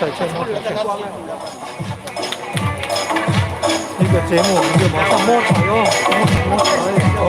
彩券，摸彩券。一個節目我們就馬上摸彩哦，摸彩摸彩哦，哦，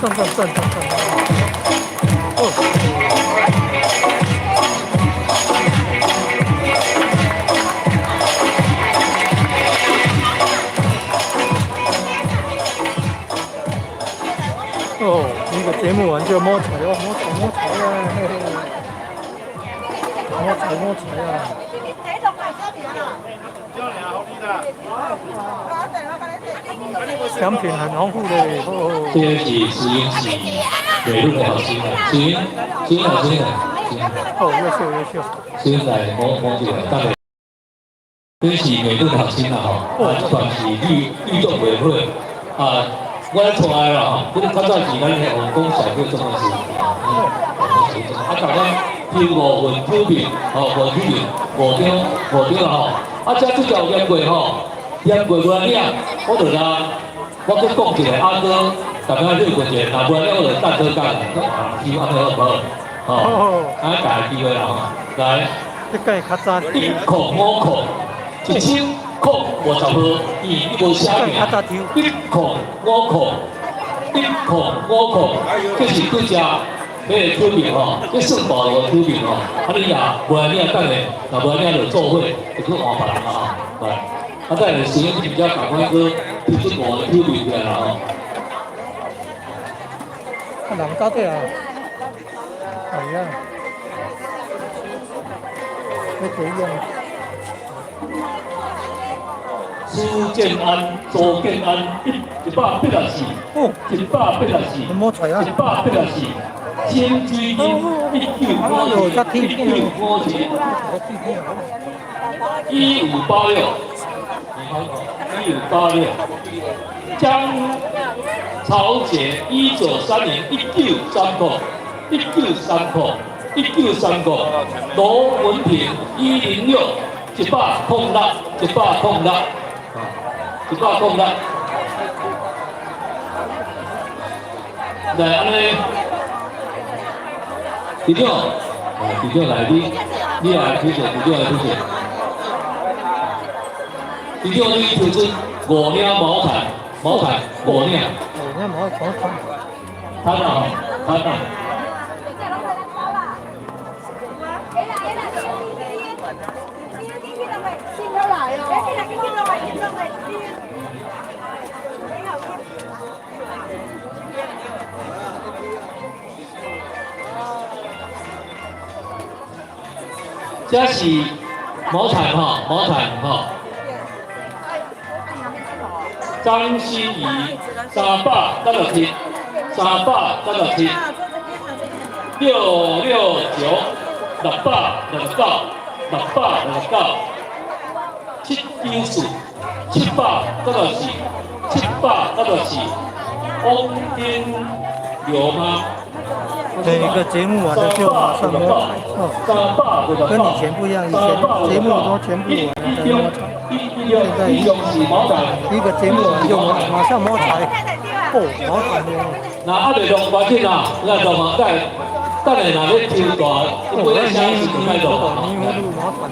讚讚讚讚讚！哦。哦，呢個節目完就摸彩哦，摸彩摸彩啊，嘿嘿，摸彩摸彩啊！獎品很豐富的哦。這個是慈英是美術的老師啊，慈英，慈英老師啊，哦，優秀優秀。慈英來摸摸這個，等下，這是美術老師啦吼，啊，這段是律律動委員會啊。我咧出來啦吼，這個較早是咱迄王公小區總幹事，啊，逐工抽五份獎品，吼，五獎品，五張，五張啦吼。啊，這主角驗過吼，驗過無來領，我就來，我閣講一下，阿哥，大家休困一下，若無來領，我就等做工，啊，希望按呢好無好？吼，啊，大機會啦吼，來，一空五空，1050號，伊無寫名，105，105，這是拄只彼個獎品吼，這算保留的獎品吼。啊，你若無來領，等下，若無來領就做伙，就去換別人啊吼。來，啊，等下時間比較趕快去提出五個獎品出來啦吼。啊，人到底啊？係啊，你幾用？施建安、周建安，184，184，184，清水镇1957，1957，1586，1586，江朝杰19301930，1930，1930，羅文平106，106，106。106。來，按呢，隊長，來，隊長來，你來推薦，隊長來推薦。隊長，你抽出五領毛毯，毛毯五領。五領毛毯。攤啊，攤啊。這是毛毯哈，毛毯哈。張心怡367，367，669，669，669，794，774，774，王丁刘嗎？這一個節目完了就馬上摸彩哦，跟以前不一樣，以前節目都全部完了才摸彩，現在一個節目完就馬上摸彩，哦，毛毯哦。那阿未動關鍵啊，那動嘛，等等下若欲抽大，本來現在是不太動嘛。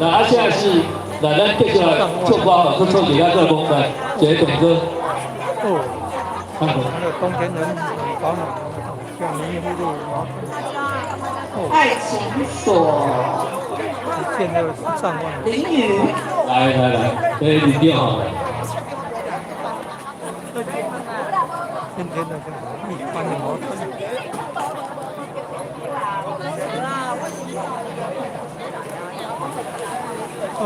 那啊，現在是來咱繼續來唱歌，去唱其他做工來，一個動作。哦，那個冬天很保暖，像迷糊路毛毯。愛情鎖。一件要上萬。淋雨。來來來，這林長吼。天天的一般的毛毯。哦，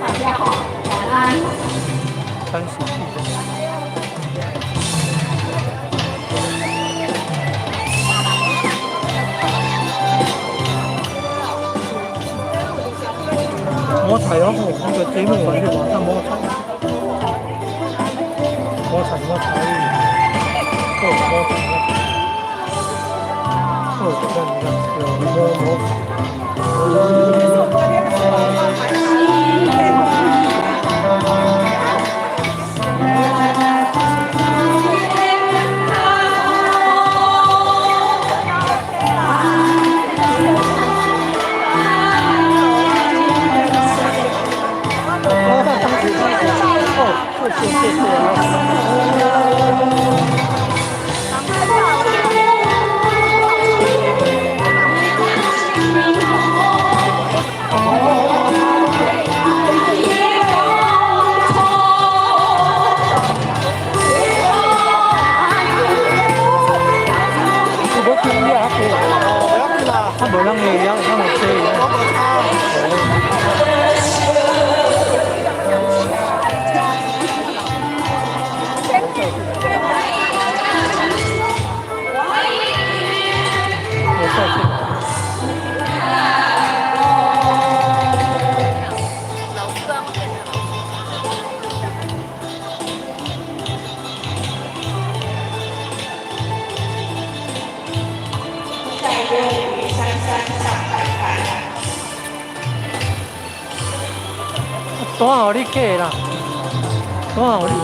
大家好，晚安。37的。摸彩哦，那個節目完就馬上摸彩，摸彩摸彩，哦，摸彩摸彩，哦，你看你看，有摸摸。謝謝啊！無人會曉，人會知。單予你客啦，單予你坐啦，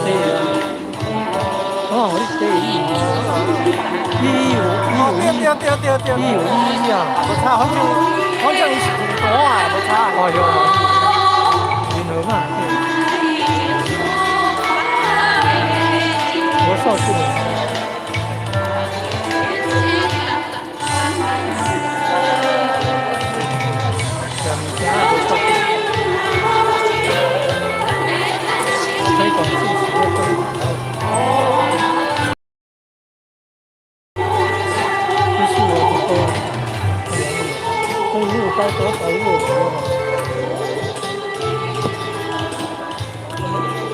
單予你坐。一五一五一，一五一啊，無差，反正伊是舊單啊，無差。哎喲，銀行啊，我少數。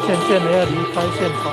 漸漸的要離開現場。